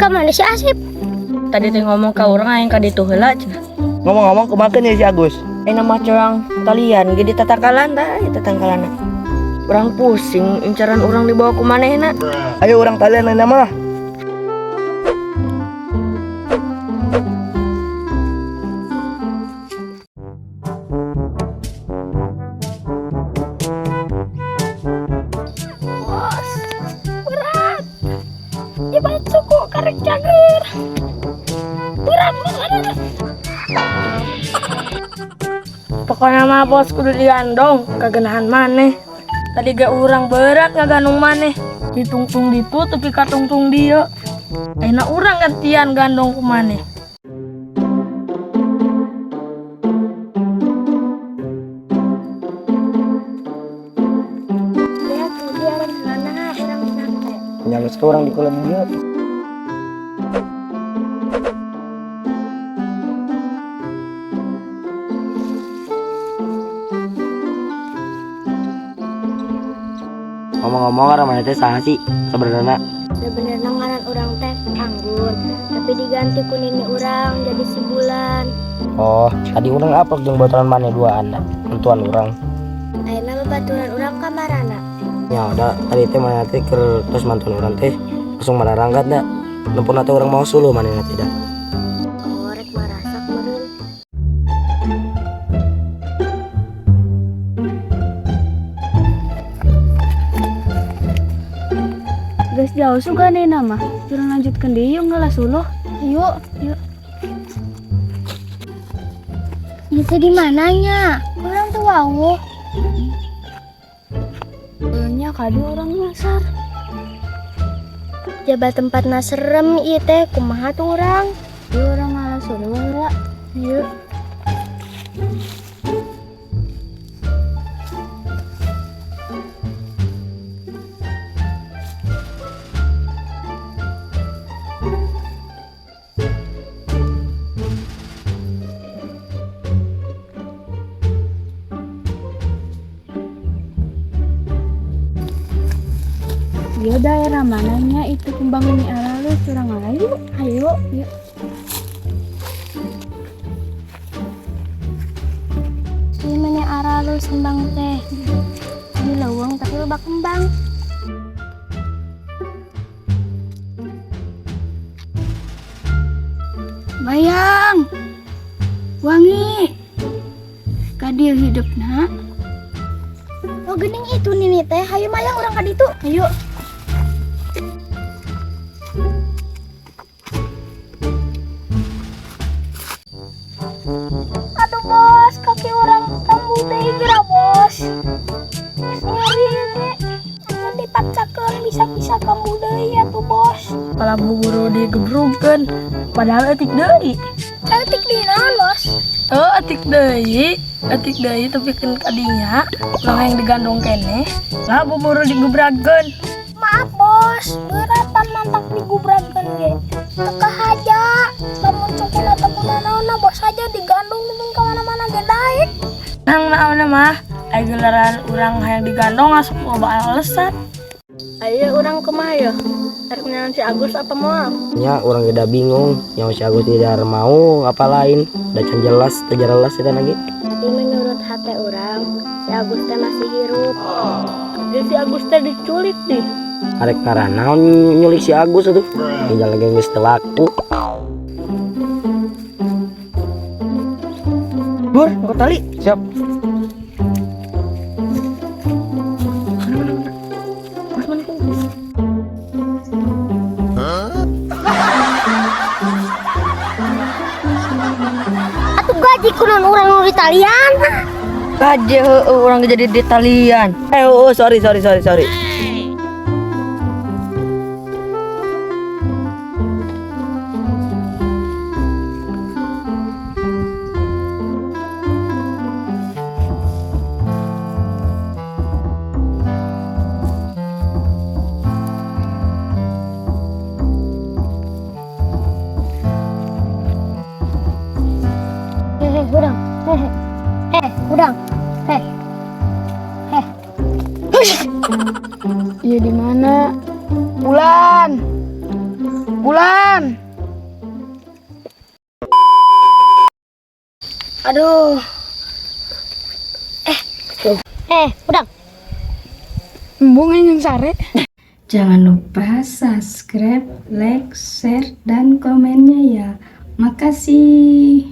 Ka mana si Asep? Tadi teh ngomong ka urang aing ka ditu heula cenah. Ngomong-ngomong kumaha ya si Agus? Ayeuna mah curang talian ge di tatangkalan tah eta tangkalana. Urang pusing incaran urang dibawa ku manehna. Ayo urang talian ayeuna mah. Bos, berat. Jebat suku karek cager. Berat, bos, aduh. Pokoknya mah bos kudu digandong kagenahan maneh. Tadi ge urang berat ngagandong maneh. Ditungtung ditu tepi ka tungtung dieu. Ayeuna urang gantian gandong ku maneh. Lihat tuh dia orang di mana, orang santai. Nyalus ke urang di kolam dieu. Ngomong-ngomong orang mana teh saha sih sebenarnya? Sebenarnya ngaran urang teh Anggun, tapi diganti ku nini urang jadi si Bulan. Oh, tadi urang apok jeung baturan maneh duaan dah. Tentuan urang. Ayeuna babaturan urang ka marana. Ya udah, tadi teh maneh teh keur terus mantuan urang teh langsung mararangkat dah. Nempona teh urang mau suluh maneh teh dah. Oh, rek marasak meureun. Geus jauh suga nih nama. Urang lanjutkeun deui yuk ngalah suluh. Yuk, Yuk. Itu di mananya? Urang tuh wawuh. Nya kadi urang nyasar. Jaba tempatna serem ieu teh, kumaha tuh urang? Yuk urang ngalah suluh heula. Yuk. Iya daerah mananya itu kembang ini aralus urang ngalah yuk. Ayo. Yuk. Ini mana aralus kembang teh. Di leuweung tapi loba kembang. Bayang. Wangi. Kadil hidupna. Oh gening itu nini teh, hayu mayang urang ka ditu. Ayo. Aduh bos, kaki urang kambuh deui geura bos. Geus nyeri ge. Amun dipaksakeun bisa-bisa kambuh deui atuh bos. Kala buru digebrugkeun padahal eutik deui. Eutik di naon bos? Oh, eutik deui tepikeun ka dinya, urang hayang digandong keneh. Lah buburu digebragkeun. Maaf bos, beratan mantak digubragkeun ge. Teu kahaja, lamun cukuna teu kunanaonna bos aja digandong nepi ka mana-mana ge daek. Nang naonna mah, aya giliran urang hayang digandong asup loba alasan. Ayo urang kumaha ya? Rek neangan si Agus apa moal? Nya urang ge da bingung, yang si Agus tidak mau apa lain, da can jelas, teu jelas eta lagi. Tapi menurut hati urang, si Agus teh masih hirup. Jadi si Agus teh diculik nih. Arek ngaranaon nyulik si Agus atuh. Tinggal lagi geus teu laku. Bur, nggo tali. Siap. Atuh gaji kunaon urang nu di talian. Gaji heueuh urang ge jadi di talian. Oh, sorry sorry sorry sorry. Hehe, urang. Hehe. Eh, urang. Heh. Heh. Iya di mana? Bulan. Sabulan. Aduh. Eh, udah. Embung yang sare. Jangan lupa subscribe, like, share, dan komennya ya. Makasih.